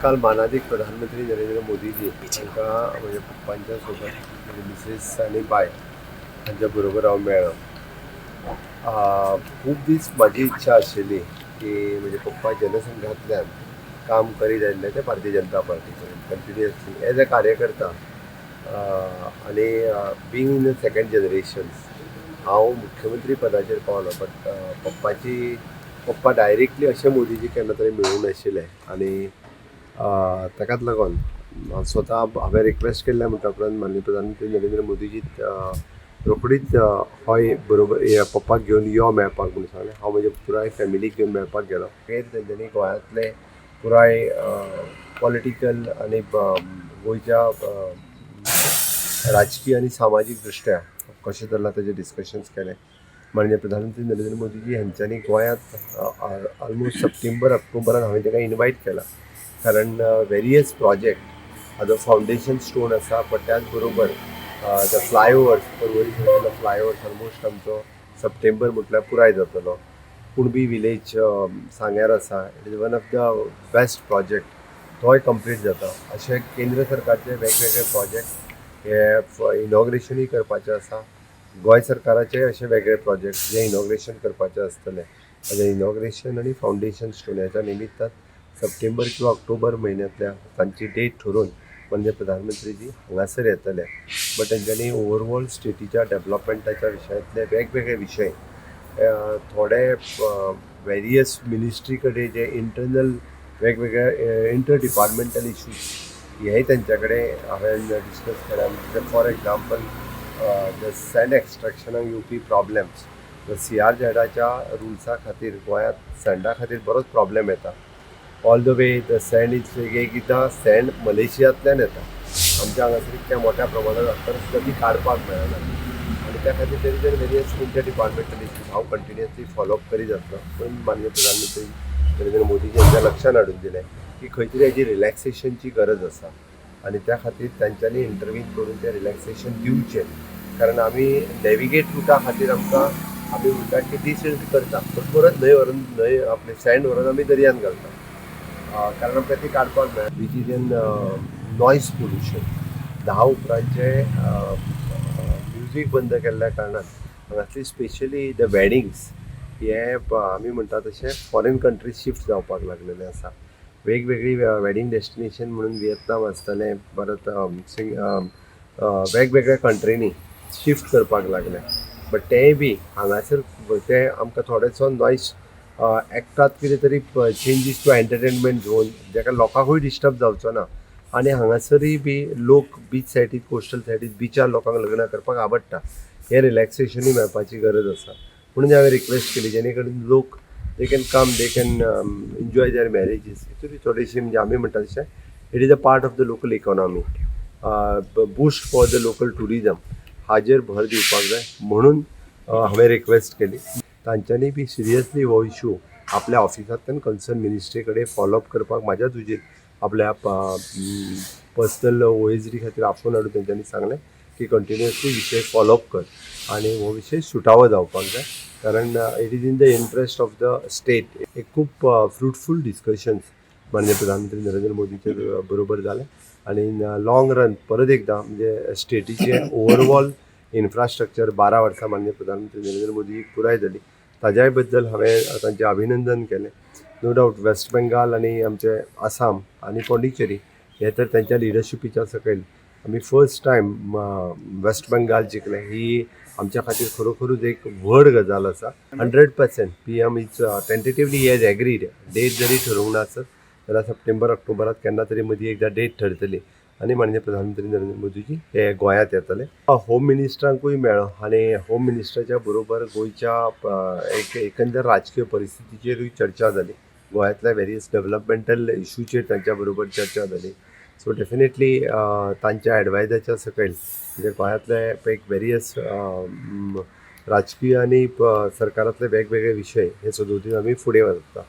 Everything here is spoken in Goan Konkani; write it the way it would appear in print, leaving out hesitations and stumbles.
काल मानादीक प्रधानमंत्री नरेंद्र मोदीजी हांकां म्हज्या पप्पांच्या सोबत, म्हजे मिसेस आनी बाय हांच्या बरोबर हांव मेळ्ळो. खूब दीस म्हाजी इच्छा आशिल्ली की म्हजे पप्पा जनसंघातल्यान काम करीत आयिल्ले ते भारतीय जनता पार्टी कडेन कंटिन्युअसली एज अ कार्यकर्ता आनी being in the second generations हांव मुख्यमंत्री पदाचेर पावलो, बट पप्पाची पप्पा डायरेक्टली अशें मोदीजी केन्ना तरी मेळूंक नाशिल्ले आनी ताकाच लागून हांव स्वता हांवें रिक्वेस्ट केल्लें म्हणटा उपरांत माननीय प्रधानमंत्री नरेंद्र मोदीजी रोखडीच हय, बरोबर, पप्पाक घेवन यो मेळपाक म्हणून सांगलें. हांव म्हज्या पुराय फॅमिलीक घेवन मेळपाक गेलो. मागीर तेंच्यांनी गोंयांतले पुराय पॉलिटिकल आनी गोंयच्या राजकीय आनी सामाजीक दृश्ट्या कशें चल्लां तेजें डिस्कशन्स केलें. माननीय प्रधानमंत्री नरेंद्र मोदीजी हेंच्यांनी गोंयांत ऑलमोस्ट सप्टेंबर ऑक्टोबरान हांवें तांकां इनवायट केला, कारण वेरियस प्रोजेक्ट हाजो फावंडेशन स्टोन आसा, पण त्याच बरोबर the flyovers, Porvorim सारकेलो फ्लायओवर्स ऑलमोस्ट आमचो सप्टेंबर म्हटल्यार पुराय जातलो. कुणबी विलेज सांग्यार आसा, it is one of the best project, तोय कंप्लीट जाता. अशे केंद्र सरकारचे वेगवेगळे प्रोजेक्ट हे इनॉग्रेशनूय करपाचें आसा. गोंय सरकाराचे अशे वेगळे प्रोजेक्ट जे इनॉग्रेशन करपाचे आसतले, ताजें इनॉग्रेशन आनी फावंडेशन स्टोन ह्याच्या निमित्तान सप्टेंबर किंवा ऑक्टोबर म्हयन्यांतल्या तांची डेट ठरोवन म्हणजे प्रधानमंत्रीजी हांगासर येतले. बट तेंच्यांनी ओवरऑल स्टेटीच्या डेवलपमेंटाच्या विशयांतले वेगवेगळे विशय, थोडे वेरियस मिनिस्ट्री कडेन जे इंटरनल वेगवेगळे इंटर डिपार्टमेंटल इश्यूज हेय तेंच्या कडेन हांवें डिस्कस केल्या. म्हणजे फॉर एग्जाम्पल, the send एक्स्ट्रॅक्शनाक येवपी प्रॉब्लेम्स, सीआरझेडाच्या रुल्सा खातीर गोंयांत सँडा खातीर बरोच प्रॉब्लेम येता. All the way the sand is, एकदां सँड मलेशियांतल्यान येता, आमच्या हांगासर इतक्या मोठ्या प्रमाणात आसतना सुद्दां ती काडपाक मेळना आनी त्या खातीर तेजे जे वेरियस इंटर डिपार्टमेंटल इश्यूज हांव कंटिन्युअसली फॉलोअप करीत आसलो. पूण माननीय प्रधानमंत्री नरेंद्र मोदीजी यांच्या लक्षात हाडून दिलें की खंय तरी हेजी रिलॅक्सेशनची गरज आसा आनी त्या खातीर तांच्यांनी इंटरवीन करून तें रिलॅक्सेशन दिवचें, कारण आमी नॅविगेट रुटा खातीर आमकां आमी म्हणटा की डिसिल्ट करता, पूण परत न्हंय व्हरून, न्हंय आपले सँड व्हरून आमी दर्यान घालता, कारण आमकां ती काडपाक मेळना, which is in noise pollution. 10 उपरांतचे music बंद केल्ल्या कारणान हांगासली स्पेशली the weddings हे आमी म्हणटा तशें फॉरेन कंट्रीज शिफ्ट जावपाक लागलेले आसा. वेगवेगळी वेडींग डेस्टिनेशन म्हणून विएतनाम आसतलें, परत वेगवेगळ्या कंट्रींनी शिफ्ट करपाक लागले. बट तेंय बी हांगासर ते आमकां थोडेसो नॉयज एक्टात कितें तरी चेंजीस टू एंटरटेनमेंट झोन, जाका लोकांकूय डिस्टर्ब जावचो ना आनी हांगासरूय बी लोक बीच सायडीक, कोस्टल सायडीक बिचार लोकांक लग्नां करपाक आवडटा, हें रिलॅक्सेशनूय मेळपाची गरज आसा म्हणून हांवें रिक्वेस्ट केली, जेणे करून लोक they can come, they can enjoy their marriages. हितून थोडीशी म्हणजे आमी म्हणटा तशें it is a part of the local economy, boost for the local tourism, हाजेर भर दिवपाक जाय म्हणून हांवें रिक्वेस्ट केली. तांच्यांनी बी सिरियसली हो इशू आपल्या ऑफिसांतल्यान कन्सर्न मिनिस्ट्री कडेन फॉलोअप करपाक म्हाज्या तुजेर आपल्या पर्सनल ओएसडी खातीर आफोवन हाडून तेंच्यांनी सांगलें की कंटिन्युअसली विशय फॉलोअप कर आनी हो विशय सुटावो जावपाक जाय, कारण it is in the interest of the state. एक खूब फ्रुटफूल डिस्कशन्स माननीय प्रधानमंत्री नरेंद्र मोदीचे बरोबर जालें आनी इन लॉंग रन परत एकदां म्हणजे स्टेटीचें ओवरऑल इन्फ्रास्ट्रक्चर 12 वर्सां माननीय प्रधानमंत्री नरेंद्र मोदी पुराय जाली, ताज्याय बद्दल हांवें तांचें अभिनंदन केलें. नो डावट, वेस्ट बेंगाल आनी आमचे आसाम आनी पॉंडिचेरी हे तर तांच्या लिडरशिपीच्या सकयल आमी फर्स्ट टायम वेस्ट बेंगाल जिखलें, ही आमच्या खातीर खरोखरूच एक व्हड गजाल आसा. 100% PM is tentatively has agreed. Date जरी ठरोवंक ना आसत जाल्यार सप्टेंबर ऑक्टोबरात केन्ना तरी मदीं एकदां डेट ठरतली आनी माननीय प्रधानमंत्री नरेंद्र मोदीजी हे गोंयांत येतले. होम मिनिस्टरांकूय मेळ्ळो आनी होम मिनिस्टराच्या बरोबर गोंयच्या एक एकंदर राजकीय परिस्थितीचेरूय चर्चा जाली. गोंयांतल्या वेरियस डेव्हलपमेंटल इशूचेर तांच्या बरोबर चर्चा जाली. सो डेफिनेटली तांच्या एडवायजाच्या सकयल म्हणजे गोंयांतले एक वेरियस राजकीय आनी सरकारांतले वेगवेगळे विशय हे सदोवतीन आमी फुडें वता.